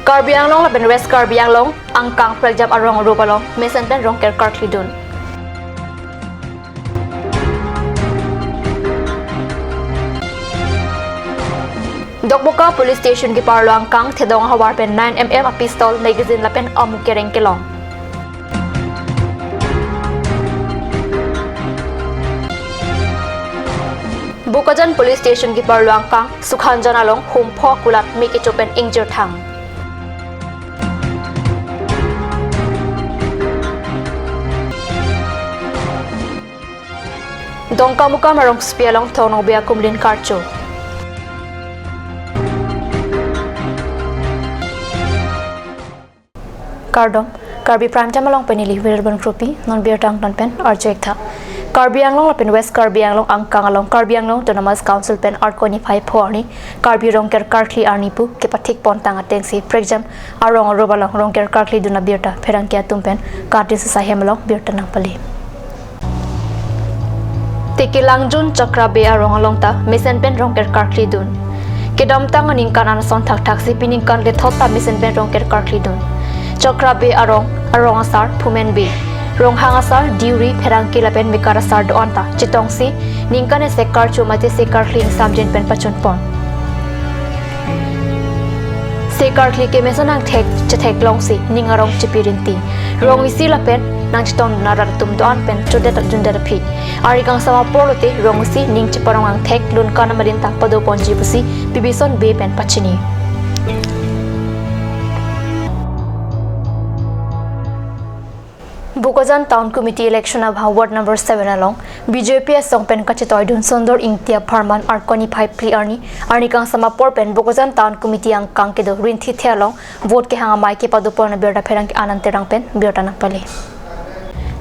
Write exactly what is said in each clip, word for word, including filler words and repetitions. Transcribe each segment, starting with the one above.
Karbi Anglong lapen West Karbi Anglong angkang prekjam arong arup along mesen pen rongker karkli dun. Dokmoka Police Station keparlo angkang thedong ahavar pen nine M M a pistol, magazine lapen amuk kereng kelong. Bokajan Police Station keparlo angkang Sukhanjan along hum pho kulat me kecho pen ingjir thang. Dongkamukam arongsopi along thong nong bia kumlin karcho. Kardom, Karbi Prime Time along pen neli Wirbon Kropi, non birta angton pen arju-ik tha. Karbi Anglong lapen West Karbi Anglong angkang along Karbi Anglong Autonomous Council pen Arkoi niphai pho arni Karbi rongker karkli arni pu kepathik pontang atengsi prekjam arong arup along rongker karkli dun abirta pherangke atum pen Karbi Anglong Sosai hem along birta nangpale. Tekelangjun Chakra Bay arong along ta mesen pen rongker karkli dun. Kedamtang aningkan an ason thakthaksi pini ningkan lethot ta mesen pen rongker karkli dun. Chakra Bay arong, arong asar Phumen Bey, ronghang asar Deuri, pherangke lapen mekar asar do-an ta chetongsi ningkan isi karcho mate isi karkli ingsamjin pen pachun pon. Isi karkli kemesen angthek chetheklongsi ning arong chepi rinti. Rong isi lapen nangchetong arat atum do-an pen chodet jundet aphi. Arni kangsam apor lote rong isi ning cheparong angthek lun kanam adin ta pado ponji pusi P B Son Bey pen pachini. Bokajan Town Committee election abang ward number seven along B J P asong pen kachetoidun Sundor Ingti apharman Arkoi niphai phli arni, arni kangsam apor pen Bokajan Town Committee angkang kedo rinthi the along vote kehang amei kepado pon abirta pherangke Anand Terang pen birta nangpale.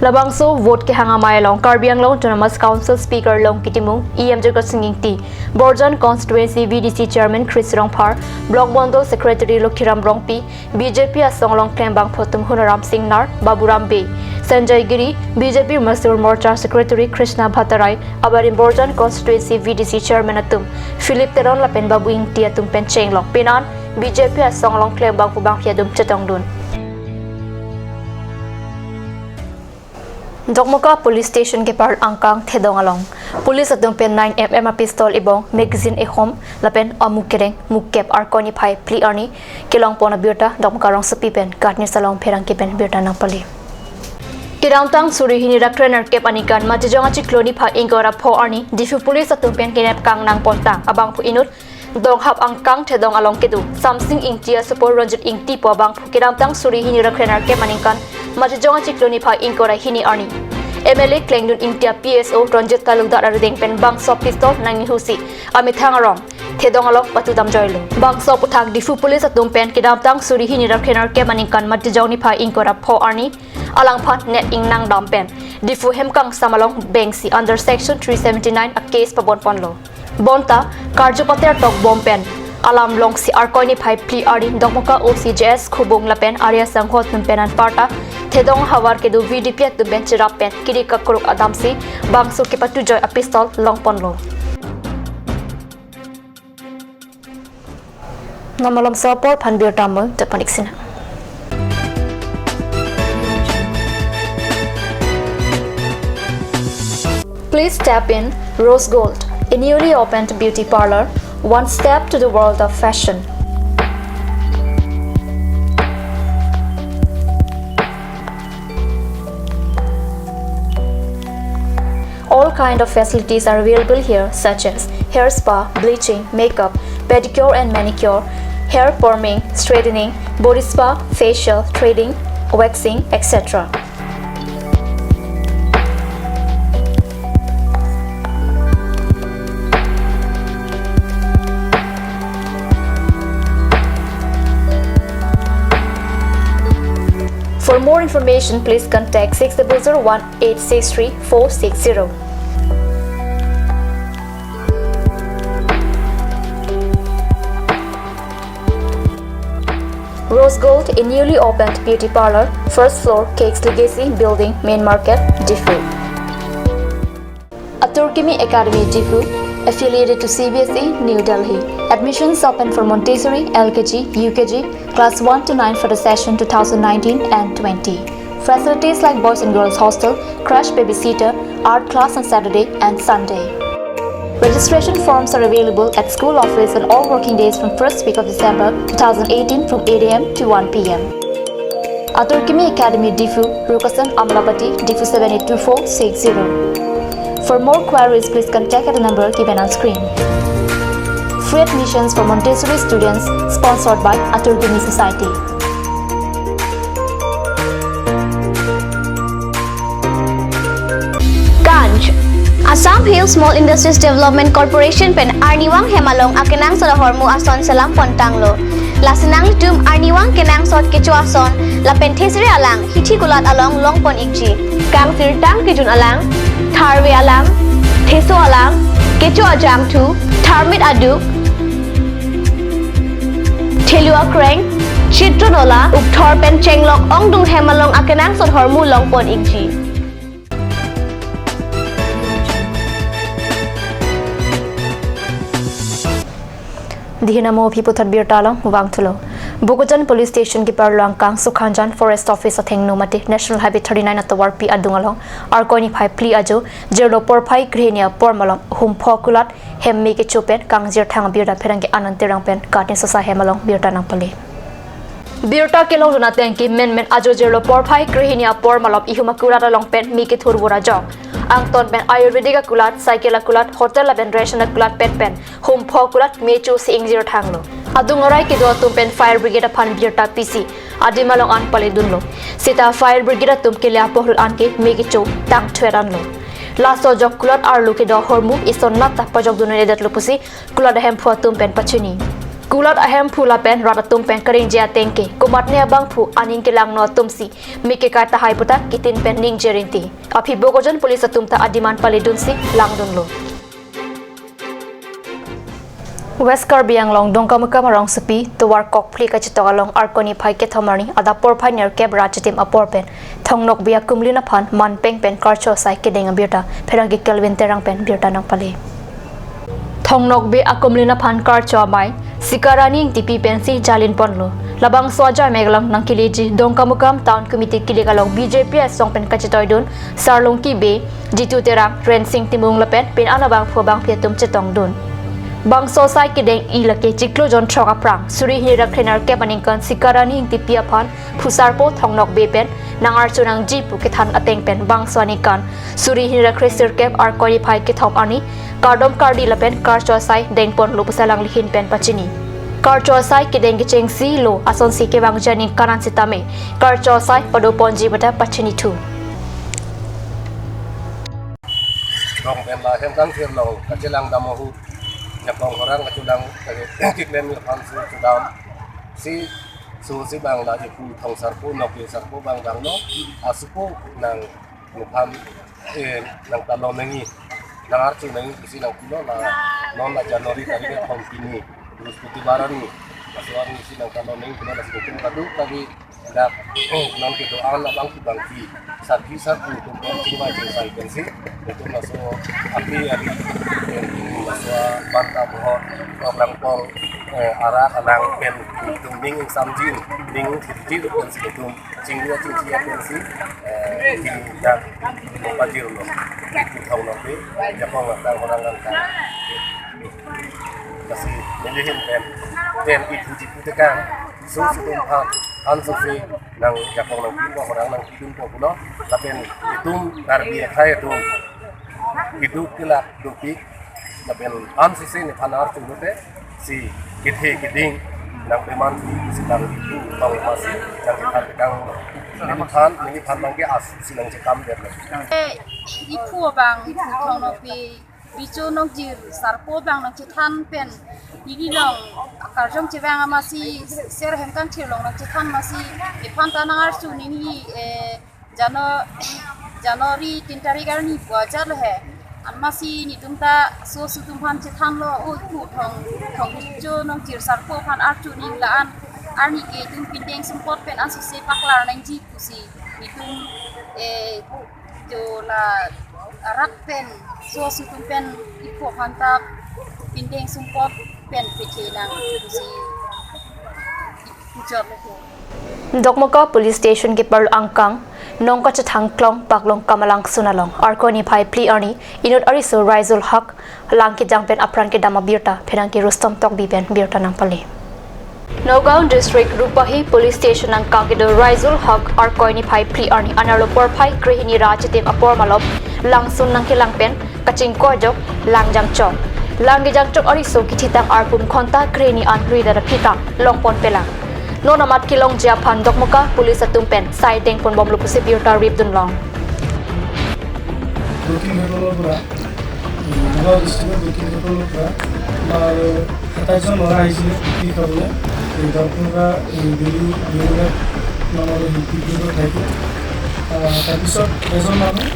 Labangso vote kehang amei along Karbi Anglong Autonomous Council Speaker Longki Timung, E M Jagor Sing Ingti, Borjan Constituency V D C Chairman Chris Rongphar, Block Mondol Secretary Lokhiram Rongpi, B J P asong along klembangphu atum Honoram Singnar, Baburam Bey, Sanjay Giri, B J P Mazdoor Morcha Secretary Krishna Bhattarai, abarim Borjan Constituency V D C Chairman atum Philip Teron lapen Babu Ingti atum pen chenglok pinan B J P asong along klembangphu bangphi atum chetongdun. Dokmoka Police Station kepar angkang thedong along police atum pen nine M M a pistol ebong magazine ehom lapen amuk kereng mukep Arkoi niphai phli arni kelong pon abirta Dokmoka rongsopi pen Karbi Anglong Sosai along pherangke pen birta nangpale. Kedamtang suri hini ra krenerkep aningkan Matijong achiklo niphai ingkoi ra pho arni Diphu police atum pen kidnap kangnang pontang abangphu inut Donghap angkang thedong along kedo Samsing Ingti asopo Ranjit Ingti pu abangphu kedamtang suri hini ra krenerkep aningkan Matijong achiklo niphai ingkoi ra hini arni M L A klengdun Ingti a P S O Ranjit Talukdar arideng pen bangso pistol nangnihusi amethang arong thedong along patu damjoilo. Bangso aputhak Diphu police atum pen kedamtang suri hini ra krenerkep aningkan Matijong niphai ingkoi ra pho arni alangphan net ingnangdam pen Diphu hem kangsam along bengsi under section three seventy-nine a case pabon ponlo. Bonta karju pater tokbom pen alam longsi Arkoi niphai phli arni Dokmoka O C J S Khubung lapen area sangho atum pen anparta thedong ahavar kedo V D P atum pen cherap pen kiri kakruk adamsi bangso kepatujoi a pistol long ponlo. Non malomso apor aphan birta mo tepanik sina. Please step in Rose Gold, a newly opened beauty parlor, one step to the world of fashion. All kind of facilities are available here, such as hair spa, bleaching, makeup, pedicure and manicure, hair perming, straightening, body spa, facial, threading, waxing, et cetera. For more information, please contact six double zero one eight six three four six zero. Rose Gold, a newly opened beauty parlor, first floor, Cakes Legacy Building, Main Market, Diphu. Atur Kimi Academy Diphu, Affiliated to C B S E, New Delhi. Admissions open for Montessori, L K G, U K G, class one to nine for the session two thousand nineteen and twenty. Facilities like boys and girls hostel, crash babysitter, art class on Saturday and Sunday. Registration forms are available at school office on all working days from first week of December two thousand eighteen from eight A M to one P M. Atur Kimi Academy, Diphu, Rukasan Amlapati, Diphu seven eight two four six zero. For more queries, please contact at the number given on screen. Free admissions for Montessori students, sponsored by Atur Kimi Society. Ganj. Assam Hill Small Industries Development Corporation pen arnivang hem along akenangsot ahormu ason selam pontanglo. Lasi nanglitum arnivang kenangsot kecho ason lapen thesere alang hithi kulat along longpon ikji. Kangsirtang kejun alang, tharve alang, theso alang, kecho ajangthu, tharmit aduk, thelu akreng, chitro nola, ukthor pen chenglok ongdung hem along akenangsot ahormu longpon ikji. Dihin amo aphi puthot birta along vangthulo. Bokajan Police Station keparlo angkang Sukhanjan Forest Office athengno mate National Highway thirty-nine atovarpi adung along Arkoi niphai phli ajo jirlo porphai krehini apor malom humpho kulat hem me kecho pen kangjir thang birta pherangke Anand Terang pen Katin Sosa hem along birta nangpale. Birta kelongdun ateng ke menmen ajo jirlo porphai krehini apor malom ihum akulat along pen me kethur vur ajok. Angton pen Ayurvedic akulat, cycle akulat, hotel lapen restaurant akulat pen pen humpho kulat me cho si ingjir thanglo. Adung arai kedo atum pen fire brigade aphan birta pisi adim along an paledunlo. Seta fire brigade atum kele apor ahut anke me kecho tang thuet anlo. Laso ajok kulat arlo kedo ahormu ison nat ta pajokdun un-edetlo pusi kulat ahemphu atum pen pachini. Kulat ahemphu lapen rat atum pen kaningje ateng ke komatne abangphu aning kelangno atum si me kekai tahai puta kitin pen ningje rinti. Aphi Bokajan Police atum ta adim an paledunsi langdunlo. West Karbi Anglong Dongkamukam arongsopi tovar kokphli kachetok along Arkoi niphai kethom arni adap porphai nerkep ra chitim apor pen Thong Nokbe akumlin aphan manpeng pen karcho asai kedeng abirta pherangke Kelvin Terang pen birta nangpale. Thong Nokbe akumlin aphan karcho amei Sikarani Ingtipi pensi jalin ponlo. Labangso ajamei along nangkeleji Dongkamukam Town Committee kilik along B J P asong pen kachetoidun Sarlongki Bey, Jitu Terang, Rensing Timung lapen pin an abangphu abangphi atum chetongdun. Bangso asai kedeng-i lake chiklo jonthrok aphrang suri hini ra kre-nerkep aningkan Sikarani Ingtipi aphan phusarpo Thong Nokbe pen nang-archo nangji pu kethan ateng pen bangso aningkan suri hini ra kre-sirkep Arkoi niphai kethom arni kardom kardi lapen karcho asai dengponlo pusi alanglihin pen pachini. Karcho asai kedeng kechengsi lo asonsi kevangji aningkan an sitame karcho asai padoponji puta pachinithu. Rong pen la hem kangthir along kachelang dam ahut, jakong horang kachelang, kachelang keklem aphan si chedam si, so si bang la ipu Thong sarpo, Nokbe sarpo bang bang no, asupo nang nephan, eh, nang talon nangji, nang-archo nangji pusi nangpulo la, non la January tarik kethom hini, Brihaspatibar arni, laso arni si nang talon nangji pulo, lasi netum kadokave dak, eh, non kedo-an abangphu abangphi, sarpi sarpo atum pen chingvai chingsai pensi, netum laso api ari, eh, laso banta bohor, rok langpong, eh, arak alang pen netum ning ingsamjin, ning thirjin pensi netum chingvai chingvai pensi, eh, dak pajirlo. Ipu Thong Nokbe, jakong angkang horang angkang. Lasi nelihin pen, pen ipu Jitu Tekang, so si atum aphan, ansose nang jakong nangpipo, horang nangpidunpo pulo, lapen itum Karbi akhei atum keduk kelak dopik, lapen ansose nephan archo lote si kethe keding nangpeman si, si nang ipu abang masi nang kethan tekang, nephan, nephan abangke asu si nangchekam detlo. Eh, ipu abang, ipu Thong Nokbe, bicho nokjir sarpo abang nangchethan pen, ili along akarjong chevang amatsi, ser hem kangthir along nangchethan amatsi, nephan ta nang-archo nangji, eh, Janu-, January tin tarik arni pu ajat lo he. Anmatsi netum ta so si atum aphan chethanlo, o ipu Thong, Thong bicho nokjir sarpo aphan archo nangji la-an arni ke itum pindeng sumpot pen ansose paklar nangji pusi netum, eh, jo la Arak pen, so sutum pen, ipo hantak, pindeng sumpot pen pithe nang, si, ujor leke. Dokmoka Police Station keparlo angkang, Nongkachethang Klong, Paklong Kamalang Sunalong, Arkoi niphai phli arni, inut ariso Raizul Haq, lang kejang pen apran kedam abirta, pherangke Rustom Tokbi pen birta nangpale. Nagaon District Rupahi Police Station angkang kedo Raizul Haq Arkoi niphai phli arni anerlo porphai krehini ra chitim apor malom langsun nangkelang pen kachingko ajok lang jangchok. Lang kejangchok ariso kithitang arpum khonta krehini an ruida aphi ta longpon pelang. Non amat kelongji aphan Dokmoka Police atum pen sai dengponbomlo pusi birta ripdunlong. দক্ষিণ হেকলৰ পৰা, উম, নগাঁও ডিষ্ট্ৰিক্টৰ দক্ষিণ হেকলৰ পৰা আমাৰ সাতাইছজন ল'ৰা আহিছিলে পিকনিক খাবলৈ। এই দৰপৰা এই বেলু, বেলুঘাট নামৰ সেই পিকনিকৰ ঠাইটো। আহ, তাৰপিছত এজন মানুহ,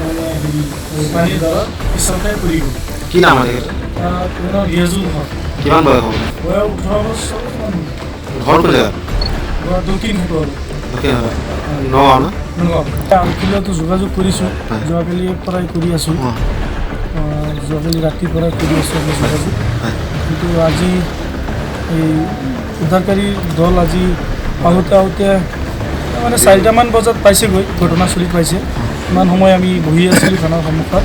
মানে, হেৰি, এই পানীৰ দ্বাৰা পিছতে পৰি গ'ল। কি নাম আছে? আহ, তেওঁৰ নাম ৰিয়াজুল হক। কিমান বয়স হ'ব? বয়স ওঠৰ বছৰ মান। ঘৰ কোন জেগাত? ঘৰ দক্ষিণ হেকল। দক্ষিণ হেকল। নগাঁও ন? নগাঁও। আৰক্ষীৰ লগতো যোগাযোগ কৰিছোঁ। হয়। যোৱাকালিৰ পৰাই কৰি আছোঁ। অ। আহ, যোৱাকালি ৰাতিৰ পৰাই কৰি আছোঁ আমি যোগাযোগ। হয়। কিন্তু আজি এই উদ্ধাৰকাৰী দল আজি আহোঁতে আহোঁতে মানে চাৰিটামান বজাত পাইছেগৈ, ঘটনাস্থলীত পাইছে। ইমান সময় আমি বহি আছিলোঁ থানাৰ সন্মুখত।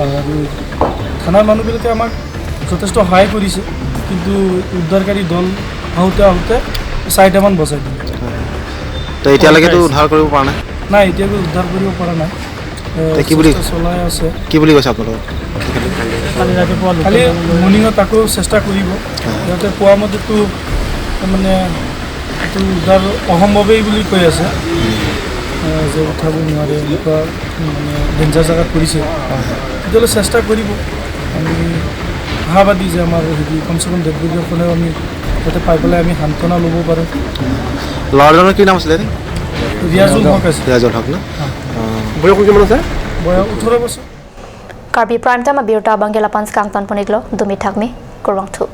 আৰু থানাৰ মানুহবিলাকে আমাক যথেষ্ট সহায় কৰিছে, কিন্তু উদ্ধাৰকাৰী দল আহোঁতে আহোঁতে চাৰিটামান বজাই দিলে। তো এতিয়ালৈকেতো উদ্ধাৰ কৰিব পৰা নাই? নাই, এতিয়ালৈকে উদ্ধাৰ কৰিব পৰা নাই। এ, তে কি বুলি, চেষ্টা চলাই আছে। কি বুলি কৈছে আপোনালোকক? কালি ৰাতিপুৱা কালি মৰ্ণিঙত আকৌ চেষ্টা কৰিব। হয়। সিহঁতে কোৱা মতেতো মানে এইটো উদ্ধাৰ অসম্ভৱেই বুলি কৈ আছে। এ, যে উঠাব নোৱাৰে, এনেকুৱা মানে ডেঞ্জাৰ জেগাত পৰিছে। তেতিয়াহ'লে চেষ্টা কৰিব। আমি আশাবাদী যে আমাৰ হেৰি কমচে কম ডেড বডিসকলেও আমি যাতে পাই পেলাই আমি সান্তনা ল'ব পাৰোঁ। ল'ৰাজনৰ কি নাম আছিলে? ৰিয়াজুল হক আছে। ৰিয়াজুল হক ন? হয়। অ। বয়স কিমান আছে? বয়স ওঠৰ বছৰ। Karbi Prime Time abirta abangke lapu-an si kangtonpon-iklo, dumi thakmi, kurvangthu.